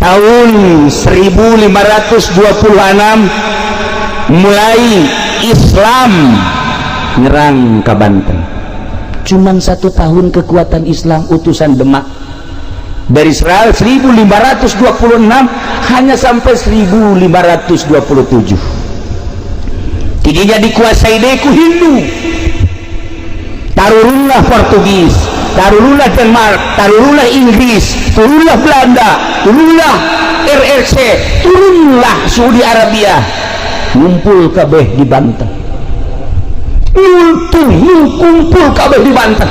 Tahun 1526 mulai Islam nyerang ke Banten. Cuman satu tahun kekuatan Islam utusan Demak dari 1526 hanya sampai 1527. Tidinya dikuasai deui ku Hindu, tarurunlah Portugis, tarurunlah Denmark, tarurunlah Inggris, turunlah Belanda, turunlah RRC, turunlah Saudi Arabia, ngumpul kabeh di Banten. Ngumpul kabeh di Banten,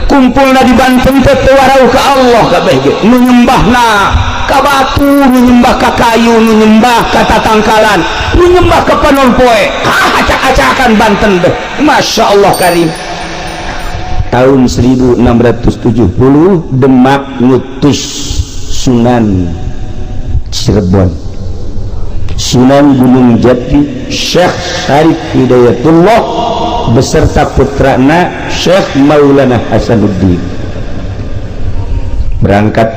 kumpulna di Banten teh teu warau ka Allah kabeh ge. Nu nyembahna ka batu, nu nyembah ka kayu, nu nyembah ka tatangkalan, nu nyembah ka panon poe. Acak-acakan Banten deh. Masya Allah Karim. Tahun 1670 Demak ngutus Sunan Cirebon, Sunan Gunung Jati, Syekh Syarif Hidayatullah beserta putrana Syekh Maulana Hasanuddin. Berangkat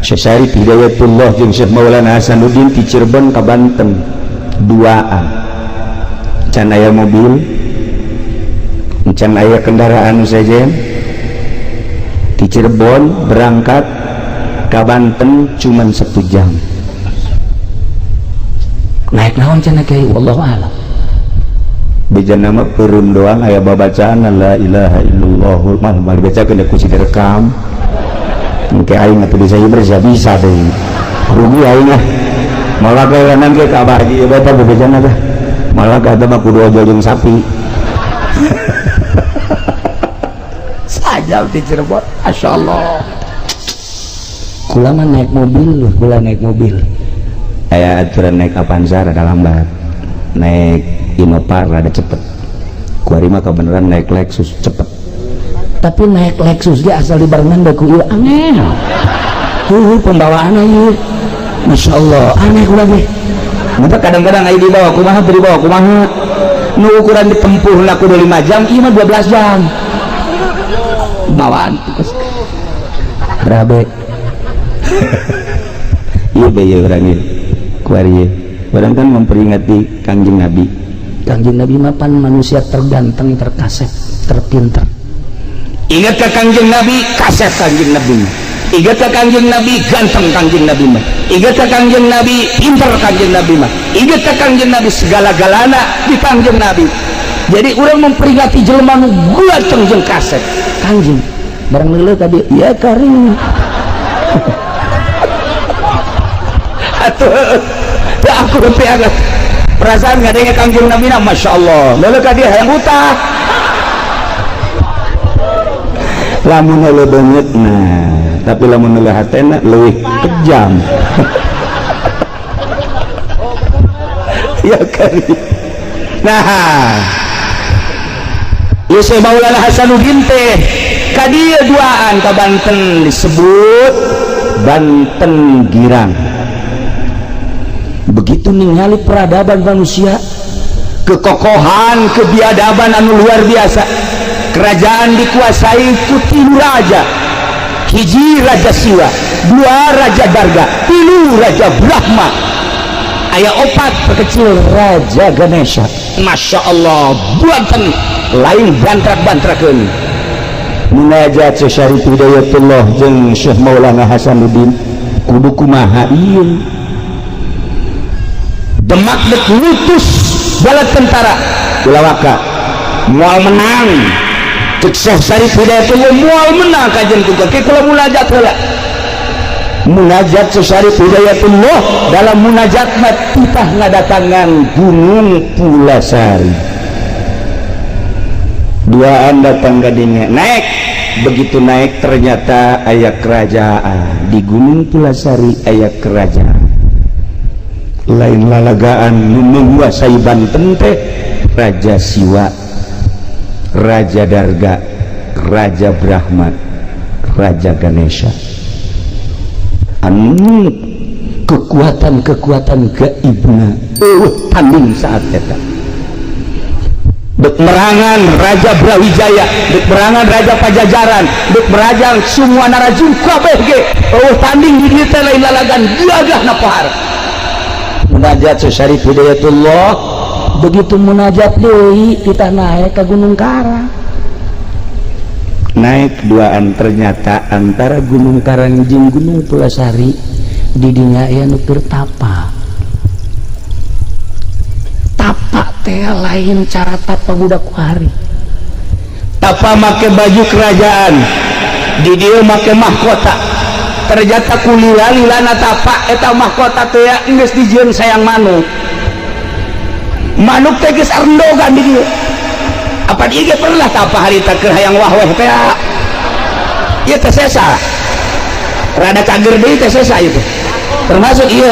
Syekh Syarif Hidayatullah jeung Syekh Maulana Hasanuddin di Cirebon ke Banten duaan. Can aya mobil, can aya kendaraan saja. Di Cirebon berangkat ke Banten cuman 1 jam. Naik naon cenah, Kiai? Wallahu a'lam. Beja nama peureum doang, aya babacaan la ilaha illallah mah mal dibacakeun ku si direkam. Engke aing atuh bisa bisa bisa deui, rugi aing ah. Malah kayak ke ka Abah Haji ieu teh bebejana teh, malah kata mah kudu ojol jeung sapi. Sajam di Cirebon, Masya Allah. Kula mah naik mobil, kula naik mobil. Aya aturan, naik Avanza rada lambat, naik Innova rada cepet. Kuari mah kebenaran naik Lexus cepet, tapi naik Lexus dia asal dibarengan da ku ieu aneh. Heuh, pembawaan ieu Masya Allah aneh kula ge. Maka kadang-kadang aya dibawa kumaha, teu dibawa kumaha. Nu ukuran ditempuh lah kudu 5 jam, ieu mah 12 jam bawaan berabe. Iya be, ieu urang ieu kuari ieu urang kan memperingati Kangjeng Nabi. Kangjeng Nabi mah pan manusia terganteng, terkasep, terpinter. Ingat ke Kangjeng Nabi, kasep Kangjeng Nabi. Ingat ke Kangjeng Nabi, ganteng Kangjeng Nabi mah. Ingat ke Kangjeng Nabi, pinter Kangjeng Nabi mah. Ingat ke Kangjeng Nabi, segala-galana di Kangjeng Nabi. Jadi orang memperingati jelema nu ganteng jeung kasep Kangjeng, barang leuleuh tadi ya karing atuh. Ya aku teh agak perasaan ngadenge Kangjeng Nabi na Masya Allah leuleuh ka dia hayang utah. Lamun leuleuh beungeut, nah, tapi lamun leuleuh hatena leuwih kejam. Ya karing. Nah, ieu Syekh Maulana Hasanuddin teh ka dieu duaan ka Banten, disebut Banten Girang. Begitu ningali peradaban manusia, kekokohan, kebiadaban anu luar biasa. Kerajaan dikuasai ku tilu raja. Hiji Raja Siwa, dua Raja Darga, tilu Raja Brahma, aya opat terkecil Raja Ganesha. Masya Allah, Banten lain bantrak-bantrakeun. Munajat Syekh Syarif Hidayatullah jeung Syekh Maulana Hasanuddin, kudu kumaha ieu? Demak dek ngutus bala tentara ulawaka moal menang. Cek Syekh Syarif Hidayatullah, moal menang kajian kuka ke kula munajat heula. Munajat Syekh Syarif Hidayatullah, dalam munajat mah titah ngadatangan Gunung Pulasari. Duaan datang gadinya naik, begitu naik ternyata aya kerajaan di Gunung Pulasari, aya kerajaan lain lalagaan nu menguasai Banten teh Raja Siwa, Raja Darga, Raja Brahma, Raja Ganesha. Anu kekuatan-kekuatan gaibna eueuh tanding saat eta. Dek merangan Raja Brawijaya, dek merangan Raja Pajajaran, dek merajang semua narajung kabeh ge eueuh tanding di dieu teh lain lalagan, gagah na pohara. Munajat Syekh Syarif Hidayatullah, Begitu munajat deui, kita naik ke Gunung Karang. Naik duaan, ternyata antara Gunung Karang jeung Gunung Pulasari didinya aya nu keur tapa. Tapa teh lain cara tapa budak kuari. Tapa make baju kerajaan, di dieu make mahkota. Ternyata kulila lilana tapa, eta mahkota teh geus dijieun sayang manuk. Manuk teh geus arendogan di dieu. Apa dia ge pernah tapa harita keur hayang wahweh teh? Ieu teh sesa rada cager deui teh, sesa itu termasuk ieu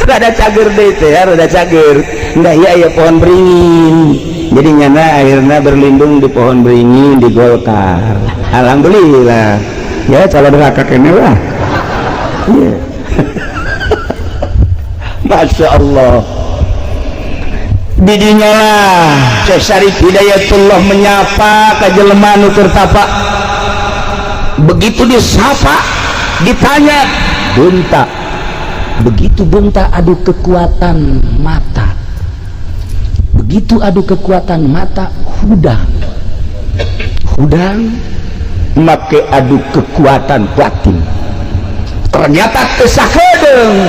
rada cager deui teh ya, rada cager. Enggak, iya iya, pohon beringin. Jadi nyana akhirnya berlindung di pohon beringin di Golkar. Alhamdulillah ya, calon neraka kene lah. Iya. Masya Allah, didinya lah Syekh Syarif Hidayatullah menyapa ka jelema nu keur tapa. Begitu disapa, ditanya bentak. Begitu bentak, adu kekuatan mata. Begitu adu kekuatan mata, hudang hudang make adu kekuatan batin, ternyata teu sakedeung.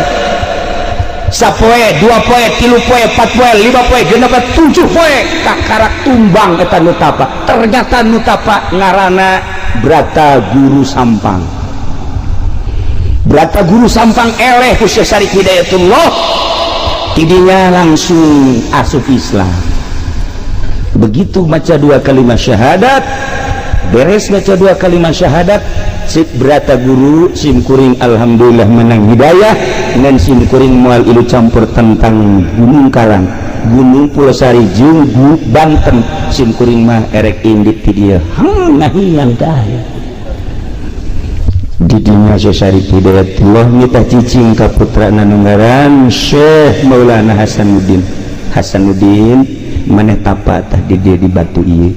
Sapoe, dua poe, tilu poe, empat poe, lima poe, genep poe, tujuh poe, kakarak tumbang eta nu tapa. Ternyata nu tapa ngaranna Brata Guru Sampang. Brata Guru Sampang eleh ku Syekh Syarif Hidayatullah, tidinya langsung asup Islam. Begitu maca dua kalimat syahadat, beres baca dua kalimat syahadat, sip Brata Guru, sim kuring alhamdulillah menang hidayah dan sim kuring moal ilu campur tentang Gunung Karang, Gunung Pulosari jeung Banten. Sim kuring mah erek indit ti dieu ngahiang daya. Didinya Syekh Syarif Hidayatullah nitah cicing ka putrana nu ngaran Syekh Maulana Hasanuddin. Hasanuddin, maneh tapa tah di dieu, di batu ieu.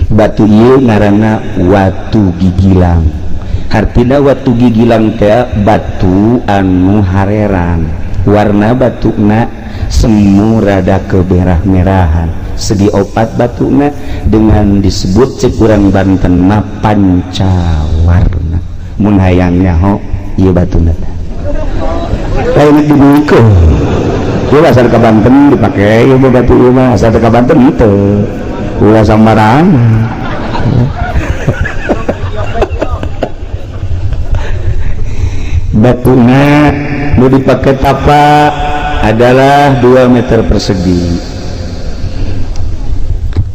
Batu ieu ngaranna Watu Gigilang. Hartina Watu Gigilang teh batu anu harerang, warna batuna semu rada kemerah-merahan, segi opat batuna, dengan disebut cek urang Banten mah pancawarna. Mun hayang nyaho ieu batuna teh lain dibuikeun. Ieu asal ka Banten dipake ieu batu ieu mah, asal ka Banten henteu, ulah sambarangan. Batuna nu dipake tapa adalah 2 meter persegi.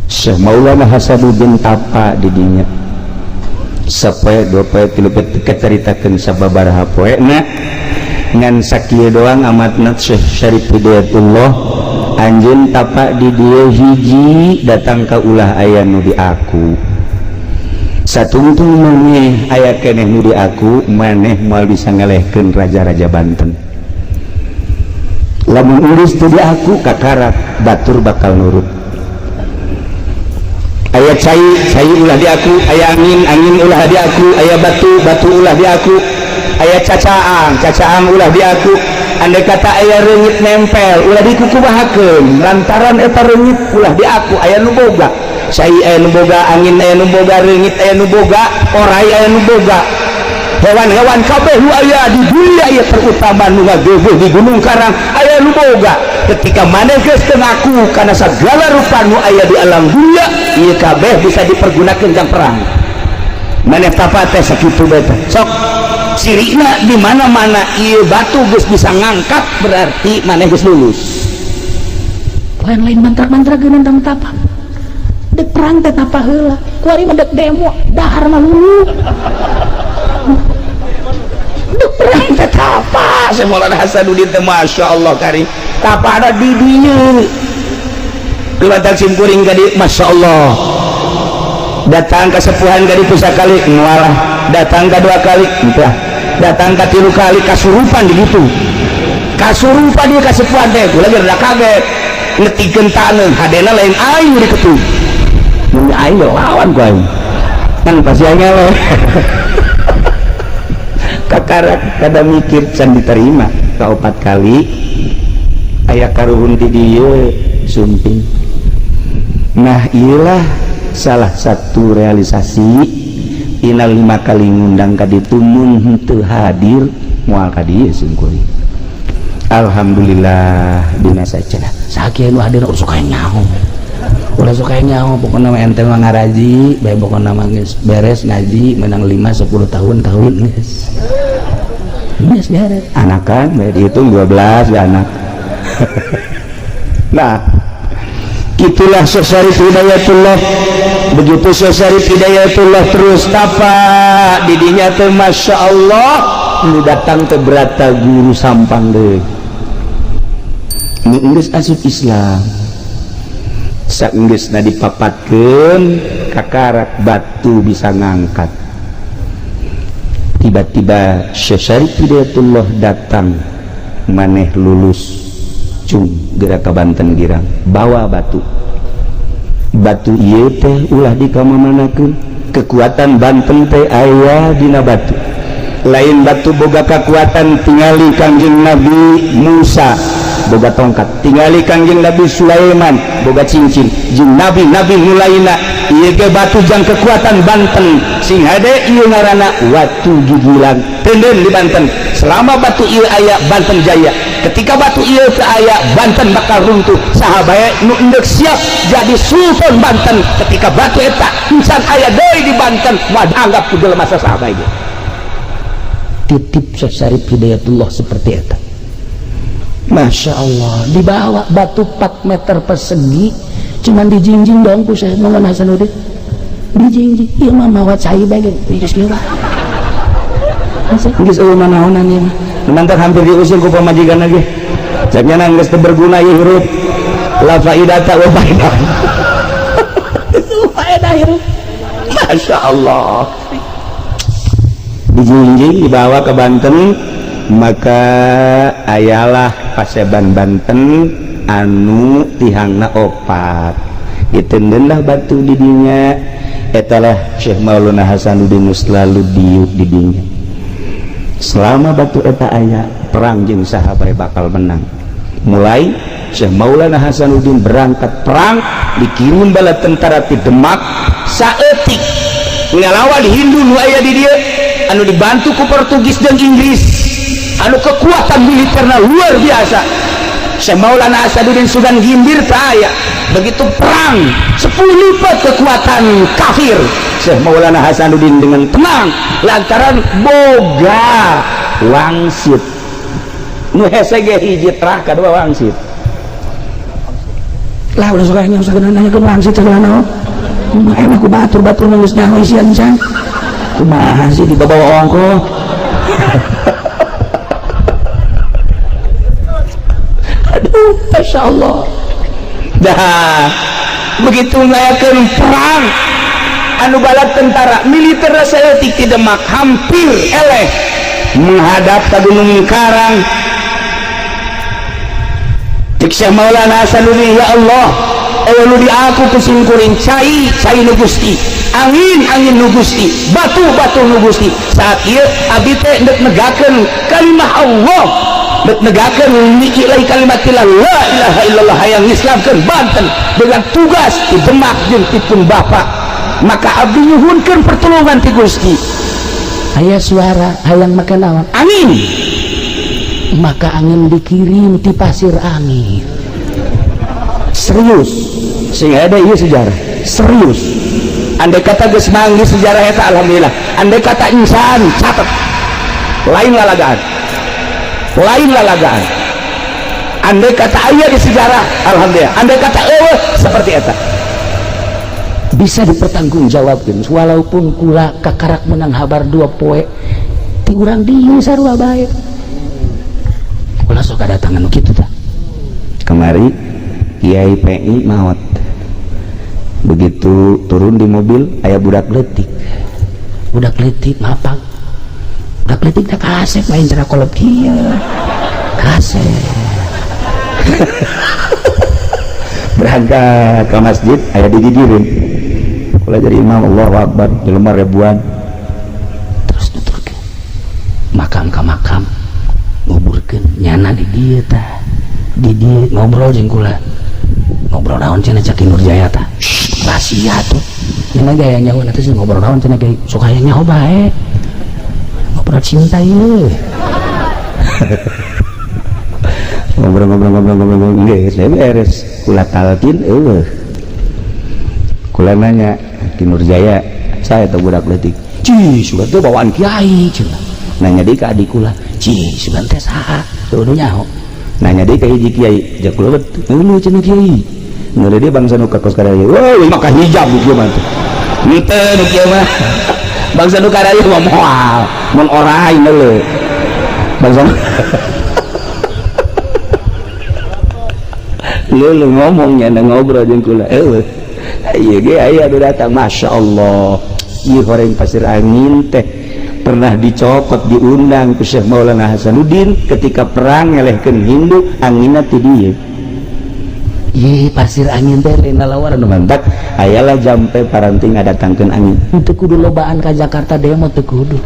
Syekh Maulana Hasanuddin tapa didinya sapoe, dua poe, tilu poe, kacaritakeun sababaraha poe na, ngan sakieu doang amatna. Syekh Syarif Hidayatullah anjeun tapa di dieu hiji datang ka ulah aya nu di aku. Satungtung maneh aya keneh nu di aku, maneh moal bisa ngelehkeun raja-raja Banten. Lamun urus teu di aku, kakarak batur bakal nurut. Aya cai, cai ulah di aku. Aya angin, angin ulah di aku. Aya batu, batu ulah di aku. Aya cacaang, cacaang ulah di aku. Andai kata aya reungit nempel, ulah dikukumahakeun lantaran eta reungit ulah di aku. Aya nu boga cai, aya nu boga angin, aya nu boga reungit, aya nu boga orai, aya nu boga hewan-hewan kabeh nu aya di dunia ieu, terutama nu ngageugeih di Gunung Karang, aya nu boga. Ketika maneh geus teu ngaku kana sagala rupa nu aya di alam dunia ieu kabeh bisa dipergunakeun jang perang. Maneh tapa teh sakitu bae teh. Sok cirina di mana-mana ieu batu geus bisa ngangkat, berarti maneh geus lulus. Lain-lain mantra-mantra geunan tang tapa. Dek perang teh tapa heula, kuari mah dek demo dahar mah lulu. Dek perang teh tapa. Syekh Maulana Hasanuddin teh Masya Allah kari tapa ada di dieu. Lumantar sim kuring ka dieu, Masya Allah. Datang ke sepuhan ka ditu sakali mualah, datang ke dua kali entah, datang ke tilu kali kasurupan di gitu. Kasurupan dia kasepuhan teh, kula ge rada kaget. Ngetikeun taneuh, hadena lain aing diketuk. Mun aing lawan ku aing. Kan pasti aing eleh. Kakarak kada mikir can diterima kaopat kali aya karuhun di dieu sumping. Nah, iyalah salah satu realisasi tina 5 kali ngundang ka ditu, mun henteu hadir moal ka dieu sungkuring. Alhamdulillah dina saja Sakieu nu hadir ulah sok nyaho. Ulah sok nyaho, pokona mah ente mah ngaraji bae, pokona mah geus beres ngaji menang 5 10 tahun tahun geus. Geus beres. Anakan bae dihitung 12 ya anak. Nah, itulah Syekh Syarif Hidayatullah. Begitu Syekh Syarif Hidayatullah terus tapa didinya teh, Masya Allah, nu datang ke Brata Guru Sampang deui. Nu geus asup Islam. Saenggeusna dipapatkeun kakarak batu bisa ngangkat. Tiba-tiba Syekh Syarif Hidayatullah datang, maneh lulus cung gerak ke Banten girang bawa batu. Batu ieu teh ulah dikamamanakeun, kekuatan Banten teh aya dina batu. Lain batu boga kekuatan, tingali Kangjeng Nabi Musa boga tongkat, tingali Kangjeng Nabi Sulaiman boga cincin, jeung nabi-nabi nu lainna. Ieu ge batu jang kekuatan Banten, sing hade ieu ngaranna watu gigilang teuneun di Banten. Selama batu ieu aya, Banten jaya. Ketika batu ieu teu aya, Banten bakal runtuh. Saha bae nu endek siap jadi sultan Banten, ketika batu eta encan aya deui di Banten, moal dianggap ku jelema saha bae ge. Titip Syekh Syarif Hidayatullah seperti eta. Masya Allah, dibawa batu 4 meter persegi, cuman dijingjing dong ku Syekh Muhammad Hasanuddin. Dijingjing, ieu mah mawa cai bae ge, geus kieu. Geus eueuh manaonan ieu mah. Mantak hampir diusir ku pamajikan lagi. Ceknya nang geus teu berguna ieu hirup. La faidata wa faidah. Faedah hirup. Masya Allah. Dijingjing dibawa ke Banten, maka ayalah paseban Banten anu tihangna opat. Ditendenlah batu di dinya. Etalah Syekh Maulana Hasanuddin selalu diuk di dinya. Selama batu eta aya, perang jeung saha bae bakal menang. Mulai Syekh Maulana Hasanuddin berangkat perang, dikirim bala tentara ti Demak saeutik ngalawan Hindu nu aya di dieu anu dibantu ku Portugis dan Inggris, anu kekuatan militerna luar biasa. Syekh Maulana Hasanuddin Sunan Gindhir teu aya. Begitu perang 10 lipat kekuatan kafir, Syekh Maulana Hasanuddin dengan tenang lantaran boga wangsit nu hese ge hiji terah kadua wangsit. Lah ulah sok nyaho sagala nanyakeun wangsit sagala naon. Enak ku batur-batur geus nyaho isian can. Kumaha sih dibawa ongkoh. Aduh, Masya Allah. Dah begitu ngayakeun perang anu balad tentara militer saeutik ti Demak hampir eleh menghadap ka Gunung Karang. Cek Syekh Maulana Hasanuddin, ya Allah, eueuh nu di aku ku simkuring cai cai nu Gusti, angin angin nu Gusti, batu batu nu Gusti. Saat ieu abdi teh ndek negakeun kalimah Allah, ndek negakeun lillahi kalimatillah la ilaha illallah, hayang ngislamkeun Banten dengan tugas di Demak jeung tipun Bapak. Maka abdi nyuhunkeun pertolongan ti Gusti. Aya suara hayang make naon? Angin. Maka angin dikirim ti pasir angin. Serius, sehingga ada ieu sejarah serius. Andai kata geus manggih sejarah eta, alhamdulillah. Andai kata insan catat, lain lalagaan, lain lalagaan. Andai kata aya di sejarah, alhamdulillah. Andai kata eueuh seperti eta bisa dipertanggungjawabkeun. Walaupun kula kakarak menang habar 2 poe ti urang dieu sarua bae. Ulah sok kadatangan nu kitu tah. Kemari Kiai PI maot, begitu turun di mobil aya budak leutik. Budak leutik mapang, budak leutik teh kasep lain cara kolot kieu. Kasep. Berangkat ke masjid aya digigireun. Kula jadi imam, Allahu Akbar, jelema ribuan. Terus nuturkeun makam ka makam nguburkeun nyana di dieu tah. Di dieu ngobrol jeung kula. Ngobrol naon cenah cak Nurjaya tah. Rahasia tuh. Nyana gaya nyaho teh ngobrol naon cenah gaya sok hayang nyaho bae. Ngobrol cinta ieu. Ngobrol-ngobrol-ngobrol-ngobrol geus beres. Kula talqin eueuh. Kula nanya Ki Nurjaya, saya teh budak leutik. Ci, sugan teh bawaan kiai cenah. Nanya deui ka adik kula, "Ci, sugan teh saha?" Teu nyaho. Nanya deui ka hiji kiai, jak kula betul. Cenah kiai. Ngeuleuh deui bangsa nu ka kos karaya. Woi, maka hijab kieu mah teh. Henteu nu kieu mah. Bangsa nu karaya mah moal, mun orai ngeuleuh. Bangsa leuleung ngomongnya na ngobrol jeung kula. Eueuh. Ieu ge aya nu datang, Masya Allah. Ieu horeng Pasir Angin teh pernah dicokot diundang ku Syekh Maulana Hasanuddin ketika perang ngelehkeun Hindu, anginna ti dieu. Ieu Pasir Angin teh lain lalawar anu mantak ayalah jampe paranti ngadatangkeun angin. Teu kudu lobaan ka Jakarta demo teu kudu.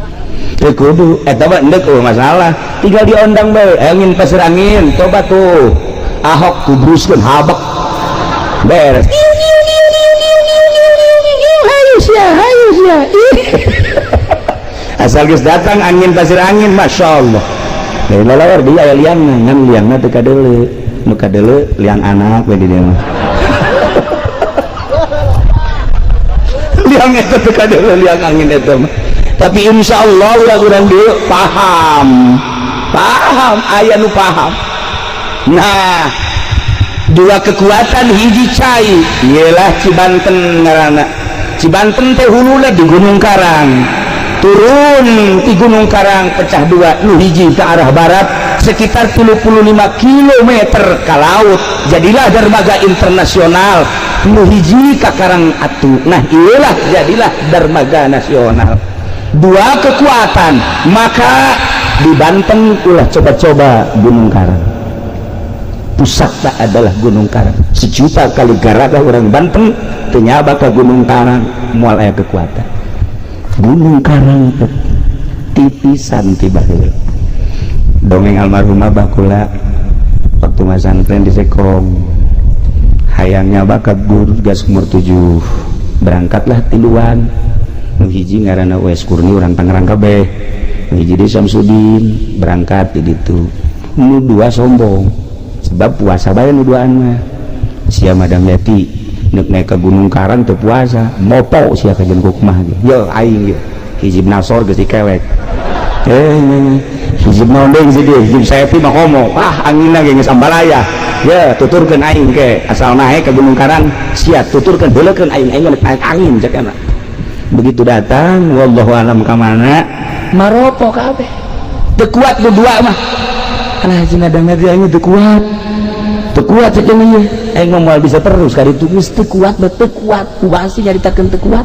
Teu kudu eta mah endek eueuh masalah. Tinggal diondang bae angin Pasir Angin, coba tuh. Ahok kubruskeun habek. Beres. Hayu sia, hayu sia. Asal geus datang angin Pasir Angin, Masya Allah. Lain lalawar dia aya liangna, ngan liangna teu kadeuleu. Nu kadeuleu liang anak we di dieu mah. Liang eta teu kadeuleu liang angin eta mah. Tapi insya Allah urang-urang dieu paham. Paham, aya nu paham. Nah, dua kekuatan hiji cai ialah Cibanten ngaranna. Cibanten teh huluna di Gunung Karang. Turun di Gunung Karang pecah dua, nu hiji ke arah barat sekitar 35 km ke laut, jadilah dermaga internasional. Nu hiji ka Karang Atu, nah iyalah jadilah dermaga nasional. Dua kekuatan, maka di Banten ulah coba-coba Gunung Karang. Pusatnya adalah Gunung Karang. Sejuta kali garaga orang Banten teu nyaba ka Gunung Karang, moal aya kekuatan. Gunung Karang titisan ti baheula. Dongeng almarhum abah kula waktu masantren di Sekong, hayangnya bakat guru gas umur 7, berangkatlah tiluan. Nu hiji ngaranna Uwais Kurni urang Tangerang kabeh, nu hiji di Samsudin, berangkat di ditu. Nu dua sombong sebab puasa bae nu duaan mah. Sia Madam Yati neuk naik ke Gunung Karang teu puasa, mopo sia ka jeung kumaha ge. Yo aing ye hijib nasor geus dikewek. Hijib naon deui geus dieu, hijib Saepi mah komo. Ah anginna ge geus ambalaya. Ya tuturkeun aing ke asal naik ke Gunung Karang sia tuturkeun beulekeun aing, aing naik angin cek eta. Begitu datang wallahu alam ka mana maropo kabeh. Teu kuat nu dua mah. Alah cenah dangar aing teu kuat. Teu kuat cek ieu. Aing mah moal bisa terus ka ditu geus teu kuat, teu kuat. Kubasi nyaritakeun teu kuat.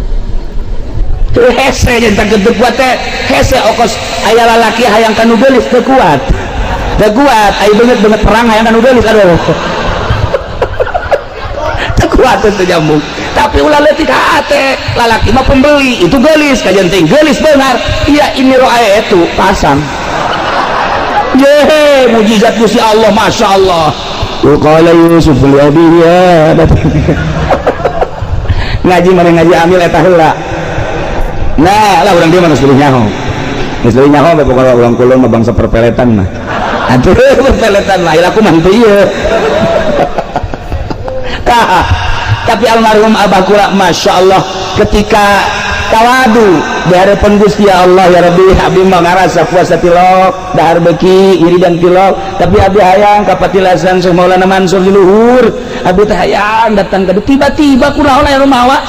Teu hese nyaritakeun teu kuat teh. Hese okos aya lalaki hayang ka nu geulis teu kuat. Teu kuat, aya beungeut-beungeut perang hayang ka nu geulis aduh. Teu kuat teu nyambung. Tapi ulah leutik hate, lalaki mah pembeli, itu geulis kajen ting geulis beungar. Iya ini roae itu pasang. Yehe, mujizat Gusti Allah, Masya Allah. Qala Yusuf li abihi ya ngaji mana ngaji amil eta heula. Nah, lah urang dieu mah geus leuwih nyaho. Geus leuwih nyaho bae pokona urang kulon mah bangsa perpeletan mah. Atuh perpeletan mah aku mah teu ieu. Tah, tapi almarhum abah kula Masya Allah ketika tawadu di hadapan Gusti Allah, ya Rabbi abdi mah ngarasa puasa tilok dahar beki iri dan tilok, tapi abdi hayang ka patilasan Syekh Maulana Mansur di luhur, abdi teh hayang datang ka tiba-tiba kunaon aya nu mawa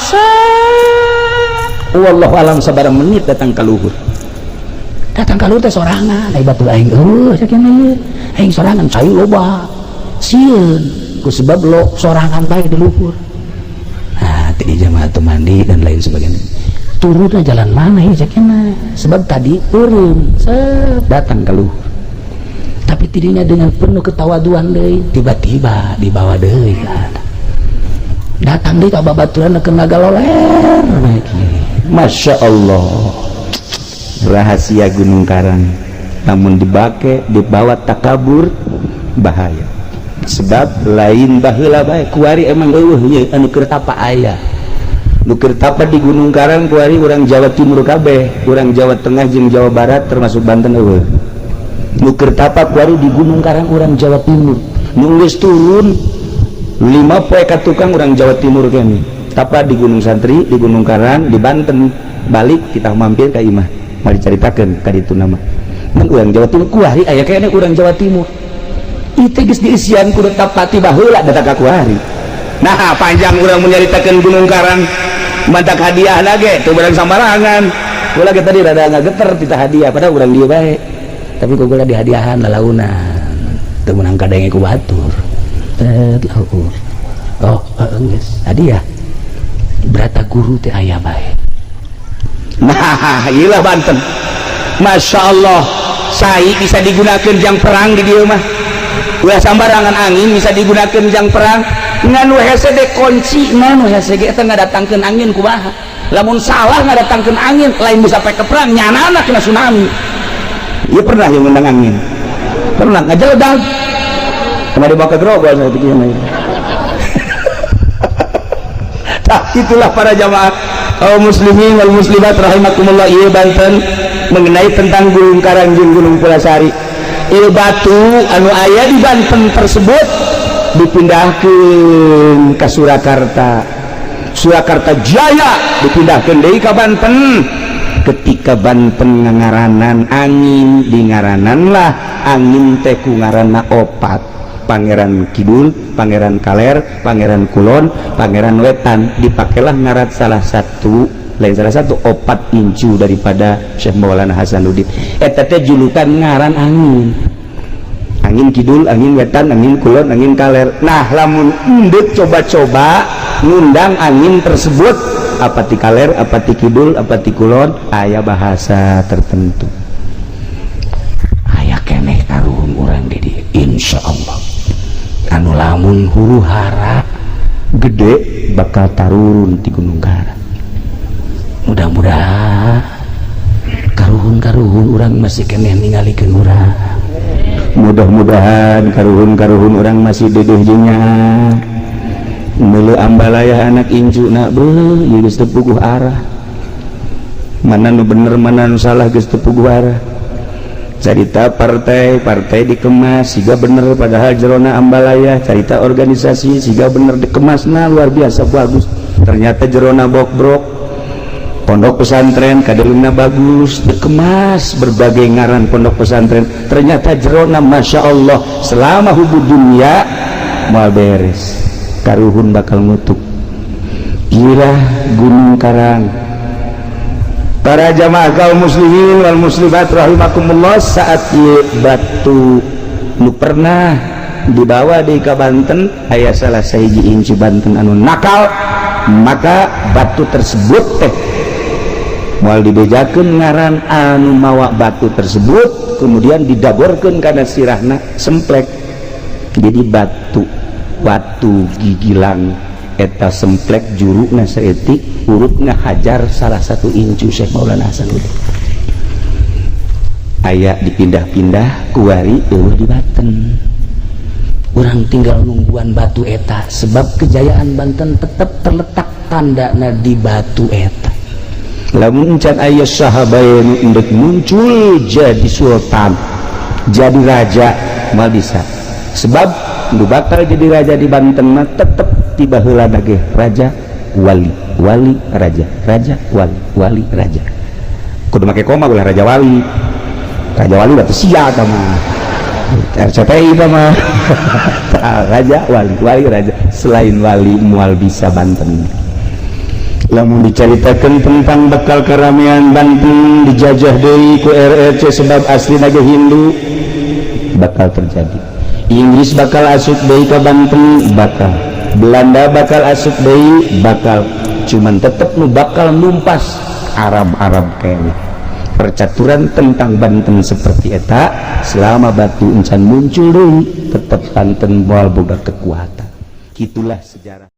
wallahu alam sabaraha menit datang ka luhur. Datang ka luhur teh sorangan, ai batur aing eueuh sakieu ieu aing sorangan cai loba sieun ku sebab lo sorangan bae di luhur. Nah tadi jamaah teu mandi dan lain sebagainya. Turunnya jalan mana ya cekena sebab tadi turun datang ke luhur. Tapi Tapi tidinya dengan penuh ketawaduan deui, tiba-tiba dibawa deui kan, datang deui ka babaturan ke ngagaloler. Masya Allah, rahasia Gunung Karang namun dibake dibawa takabur bahaya, sebab lain baheula bae, kuari emang eueuh ieu anu keur tapa. Aya nu keur tapa di Gunung Karang kuari urang Jawa Timur kabeh, urang Jawa Tengah jeung Jawa Barat termasuk Banten eueuh. Nu keur tapa kuari di Gunung Karang urang Jawa Timur. Nu geus turun 5 poe ka tukang urang Jawa Timur kene tapa di Gunung Santri, di Gunung Karang, di Banten. Balik kita mampir ka imah, mari caritakeun ka ditu nama. Mun urang Jawa Timur kuari aya kene urang Jawa Timur itu geus diisian kudu tapati baheula datang ka kuari. Nah, panjang urang menyaritakeun Gunung Karang, mantak hadiah lagi tuh barang sambarangan. Kula ge tadi rada ngageter tita hadiah, padahal urang dieu bae, tapi kok kula dihadiahan lalaunan teu meunang kadenge ku batur. Tet laur, oh geus hadiah berata guru teh aya bae. Nah, iyalah Banten. Masya Allah, sai bisa digunakan jang perang di dieu mah. Ulah sambarangan, angin bisa digunakan jang perang. Ngan nu hese de kunci, nu hese ge eta ngadatangkeun angin kumaha. Lamun salah ngadatangkeun angin, lain bisa pakai ke perang, nyanana kena tsunami. Iya, pernah yang ngundang angin. Pernah ngajeledag. Kena dibawa ke Grogol saya pikir. Nah, itulah para jamaah kaum muslimin wal muslimat rahimakumullah, ieu Banten mengenai tentang Gunung Karang jeung Gunung Pulasari. Ieu batu anu aya di Banten tersebut dipindahkeun ke Surakarta. Surakarta Jaya dipindahkeun deui ka Banten. Ketika Banten ngangaranan angin, di ngaranan lah angin teh ku ngaranna opat. Pangeran Kidul, Pangeran Kaler, Pangeran Kulon, Pangeran Wetan. Dipakailah ngaran salah satu, lain salah satu, opat incu daripada Syekh Maulana Hasanuddin. Eta teh julukan ngaran angin, angin kidul, angin wetan, angin kulon, angin kaler. Nah, lamun endek coba-coba ngundang angin tersebut, apa ti kaler, apa ti kidul, apa ti kulon, aya bahasa tertentu. Aya keneh karuhun urang di dieu, insyaallah, anu lamun huru hara gede bakal tarurun di Gunung Karang. Mudah-mudahan karuhun-karuhun urang masih keneh ningalikeun urang. Mudah-mudahan karuhun-karuhun urang masih dedeh jeung meuleuh ambalaya anak incu nak beuh ieu geus teu puguh arah, mana nu bener, mana nu salah, geus teu puguh arah. Carita partai, partai dikemas siga bener, padahal jerona ambalaya. Carita organisasi siga bener, dikemasna luar biasa bagus, ternyata jerona bokbrok. Pondok pesantren kaderna bagus, dikemas berbagai ngaran pondok pesantren, ternyata jerona Masya Allah. Selama hubud dunia moal beres, karuhun bakal ngutuk. Gila Gunung Karang. Para jamaah kaum muslimin wal muslimat rahimakumullah, saat ieu batu nu pernah dibawa di ka Banten, aya salah sahiji incu Banten anu nakal, maka batu tersebut teh moal dibejakeun ngaran anu mawa batu tersebut, kemudian didagorkeun kana sirahna semplek. Jadi batu batu gigilang eta semplek, jurukna saeutik, urutna hajar salah satu incu Syekh Maulana Hasanuddin. Aya dipindah-pindah, kuari eueuh di Banten. Urang tinggal nungguan batu eta, sebab kejayaan Banten tetap terletak tandana di batu eta. Lamun can aya sahabat nu endek muncul jadi sultan, jadi raja, moal bisa, sebab nu bakal jadi raja di Banten mah tetep tiba heula ge raja wali, wali raja, raja wali, wali raja. Kudu make koma, ulah raja wali. Raja wali berarti sia eta mah, RCTI eta mah. Tah, raja wali, wali raja, selain wali moal bisa Banten. Lamun diceritakan tentang bakal keramaian Banten dijajah deui ku RRC, sebab asli naga Hindu, bakal terjadi. Inggris bakal asup deui ka Banten, bakal Belanda bakal asup deui, bakal cuman tetep nu bakal numpas Arab-Arab kayaknya. Percaturan tentang Banten seperti eta, selama batu encan muncul deui, tetep Banten moal boga kekuatan. Itulah sejarah.